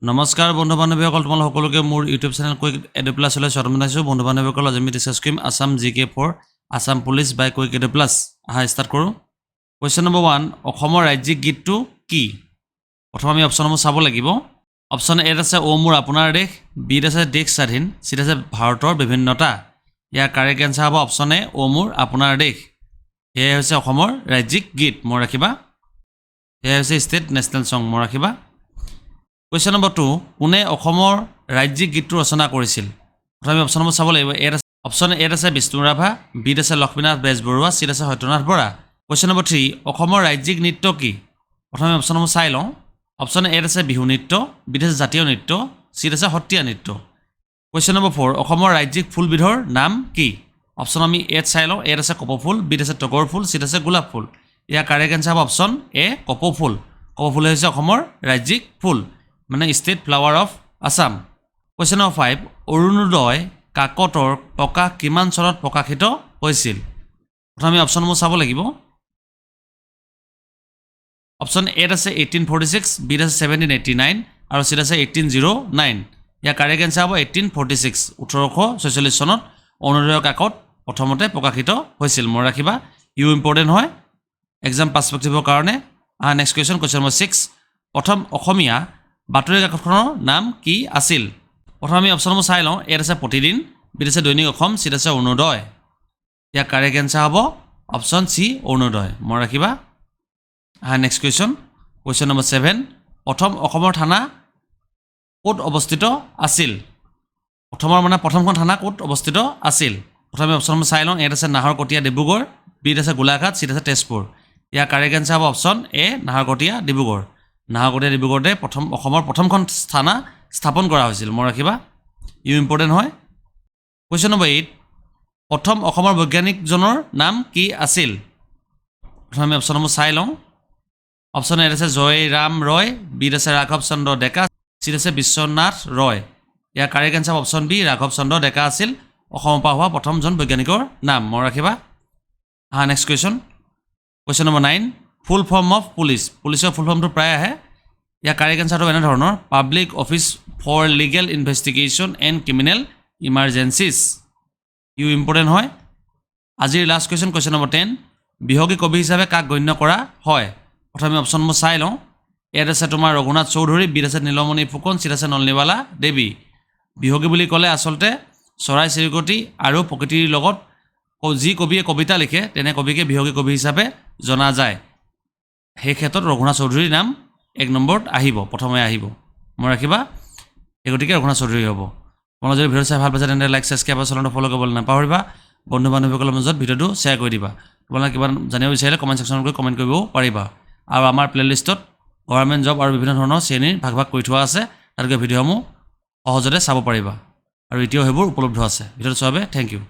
নমস্কাৰ বন্ধু বান্ধৱীসকল, তোমালোক সকলোকে মোৰ ইউটিউব চেনেল কুইক এডু প্লাছলৈ স্বাগতম জনাইছোঁ। বন্ধু বান্ধৱীসকল, আজি আমি ডিছকাছ কৰিম Assam GK for Assam Police by Quick Edu Plus। আহা, ষ্টাৰ্ট কৰোঁ। কুৱেশ্যন নম্বৰ 1, অসমৰ ৰাজ্যিক গীতটো কি? প্ৰথম আমি অপশ্যনসমূহ চাব লাগিব। অপশ্যন এত আছে অ' মোৰ আপোনাৰ দেশ, বিত আছে দেশ স্বাধীন, চিত আছে ভাৰতৰ বিভিন্নতা। ইয়াৰ কাৰেক্ট এনচাৰ হ'ব অপশ্যন এ, অ' মোৰ আপোনাৰ দেশ। সেয়াই হৈছে অসমৰ ৰাজ্যিক গীত, মনত ৰাখিবা। সেয়াই হৈছে ষ্টেট নেশ্যনেল ছং, মনত ৰাখিবা। কুৱেশ্যন নম্বৰ 2, কোনে অসমৰ ৰাজ্যিক গীতটো ৰচনা কৰিছিল? প্ৰথমে অপশ্যনসমূহ চাব লাগিব। এত আছে, অপশ্যন এত আছে বিষ্ণু ৰাভা, বিত আছে লক্ষ্মীনাথ বেজবৰুৱা, চিত আছে সত্যনাথ বৰা। কুৱেশ্যন নম্বৰ 3, অসমৰ ৰাজ্যিক নৃত্য কি? প্ৰথমে অপশ্যনসমূহ চাই লওঁ। অপশ্যন এত আছে বিহু নৃত্য, বিত আছে জাতীয় নৃত্য, চিত আছে সত্ৰীয়া নৃত্য। কুৱেশ্যন নম্বৰ 4, অসমৰ ৰাজ্যিক ফুলবিধৰ নাম কি? অপশ্যন আমি এত চাই লওঁ। এত আছে কপৌফুল, বিত আছে তগৰ ফুল, চিত আছে গোলাপ ফুল। ইয়াৰ কাৰেক্ট এনচাৰ হ'ব অপশ্যন এ, কপৌফুল। কপৌফুল হৈছে অসমৰ ৰাজ্যিক ফুল, মানে state flower of Assam। Question number 5, Orunodoi কাকতৰ প্ৰকাশ কিমান চনত প্ৰকাশিত হৈছিল? প্ৰথমে আমি অপশ্যনসমূহ চাব লাগিব। অপশ্যন এত আছে 1846, বিত আছে 1789 আৰু চিত আছে 1809। ইয়াৰ কাৰেক্ট এনচাৰ হ'ব 1846। 1846 চনত অৰুণোদয় কাকত প্ৰথমতে প্ৰকাশিত হৈছিল, মনত ৰাখিবা। ইও ইম্পৰ্টেণ্ট হয় এক্সাম পাৰ্চপেক্টিভৰ কাৰণে। আহা, next question, question number 6, প্ৰথম অসমীয়া বাতৰি কাকতখনৰ নাম কি আছিল? প্ৰথম আমি অপশ্যনসমূহ চাই লওঁ। ইয়াত আছে প্ৰতিদিন, বিত আছে দৈনিক অসম, চিত আছে অৰুণোদয়। ইয়াৰ কাৰেক্ট এনচাৰ হ'ব অপশ্যন চি, অৰুণোদয়, মনত ৰাখিবা। আহা, next question, question number 7, প্ৰথম অসমৰ থানা ক'ত অৱস্থিত আছিল? প্ৰথমৰ মানে প্ৰথমখন থানা ক'ত অৱস্থিত আছিল? প্ৰথমে অপশ্যনসমূহ চাই লওঁ। ইয়াত আছে নাহৰকটীয়া ডিব্ৰুগড়, বিত আছে গোলাঘাট, চিত আছে তেজপুৰ। ইয়াৰ কাৰেক্ট এনচাৰ হ'ব অপশ্যন এ, নাহৰকটীয়া ডিব্ৰুগড়। নাহৰকটীয়া ডিব্ৰুগড়তে প্ৰথম অসমৰ প্ৰথমখন থানা স্থাপন কৰা হৈছিল, মনত ৰাখিবা। ইও ইম্পৰ্টেণ্ট হয়। কুৱেশ্যন নম্বৰ 8, প্ৰথম অসমৰ বৈজ্ঞানিকজনৰ নাম কি আছিল? প্ৰথমে আমি অপশ্যনসমূহ চাই লওঁ। অপশ্যন এত আছে জয়ৰাম ৰয়, বিত আছে ৰাঘৱ চন্দ্ৰ ডেকা, চিত আছে বিশ্বনাথ ৰয়। ইয়াৰ কাৰেক্ট এনচাৰ অপশ্যন বি, ৰাঘৱ চন্দ্ৰ ডেকা আছিল অসমৰ পৰা হোৱা প্ৰথমজন বৈজ্ঞানিকৰ নাম, মনত ৰাখিবা। হা, next question, question number 9, full form of police। পুলিচৰ ফুল ফৰ্মটো প্ৰায় আহে। ইয়াৰ কাৰেক্ট এনচাৰটো এনেধৰণৰ, Public Office for Legal Investigation and Criminal Emergencies। ইও ইম্পৰ্টেণ্ট হয়। আজিৰ last question, question number 10, বিহগী কবি হিচাপে কাক গণ্য কৰা হয়? প্ৰথমে অপশ্যনবোৰ চাই লওঁ। ইয়াত আছে তোমাৰ ৰঘুনাথ চৌধুৰী, বিত আছে নীলমণি ফুকন, চিত আছে নলিনীবালা দেৱী। বিহগী বুলি ক'লে আচলতে চৰাই চিৰিকটি আৰু প্ৰকৃতিৰ লগত যি কবিয়ে কবিতা লিখে, তেনে কবিকে বিহগী কবি হিচাপে জনা যায়। সেই ক্ষেত্ৰত ৰঘুনাথ চৌধুৰীৰ নাম এক নম্বৰত আহিব, প্ৰথমে আহিব, মনত ৰাখিবা। সেই গতিকে ৰঘুনাথ চৌধুৰী হ'ব। তোমালোকে যদি ভিডিঅ' চাই ভাল পাইছে, তেন্তে লাইক, ছাবস্ক্ৰাইব আৰু চেনেলটো ফ'ল' কৰিবলৈ নাপাহৰিবা। বন্ধু বান্ধৱীসকলৰ মাজত ভিডিঅ'টো শ্বেয়াৰ কৰি দিবা। তোমালোকে কিবা জানিব বিচাৰিলে কমেণ্ট ছেকশ্যনত গৈ কমেণ্ট কৰিবও পাৰিবা। আৰু আমাৰ প্লে'লিষ্টত গভৰ্ণমেণ্ট জব আৰু বিভিন্ন ধৰণৰ শ্ৰেণীৰ ভাগ ভাগ কৰি থোৱা আছে। তাত গৈ ভিডিঅ'সমূহ সহজতে চাব পাৰিবা আৰু এতিয়াও সেইবোৰ উপলব্ধ আছে। ভিডিঅ'টো চোৱাৰ বাবে thank U.